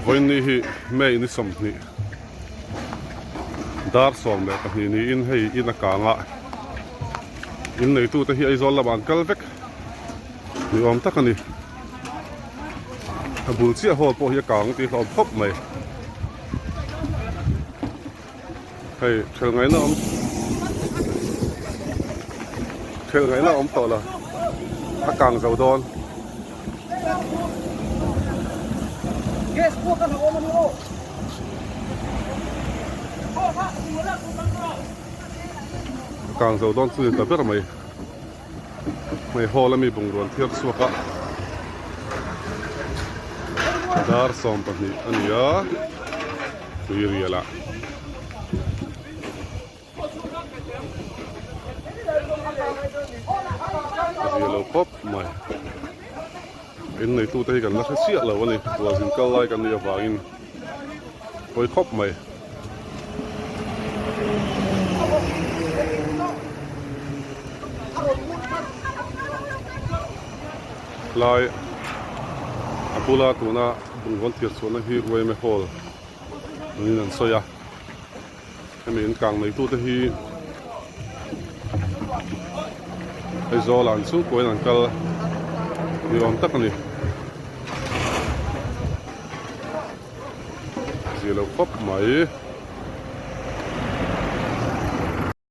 Vawiinni hi May ni 20 dar 12 niin hei in a kang a, in neitute hi Aizawl lamah an kal vek ni awm tak a ni. A bul chiah hall pawh hi a kang tih hlawm khawp mai. Hei thelh ngaihna awm thelh ngaihna awm tawh lo a kang zo dawn. A kang zo dawn chu ni ta ber mai. Hmei hall ami bungrua an thiar chhuak a dar 12 a ni a tui rial ah. A zia lo khawp mai in neitu te hi kan la hre chiah lo a ni khualzin kal lai kan nih avangin pawi khawp mai. Lai a bula tuna bungrawn thir chhuahna hi Uaime Hall niin an sawi a, hemi in kang neitute hi Aizawl ah an chhungkuain an kal ni awm tak a ni. Zia lo khawp mai.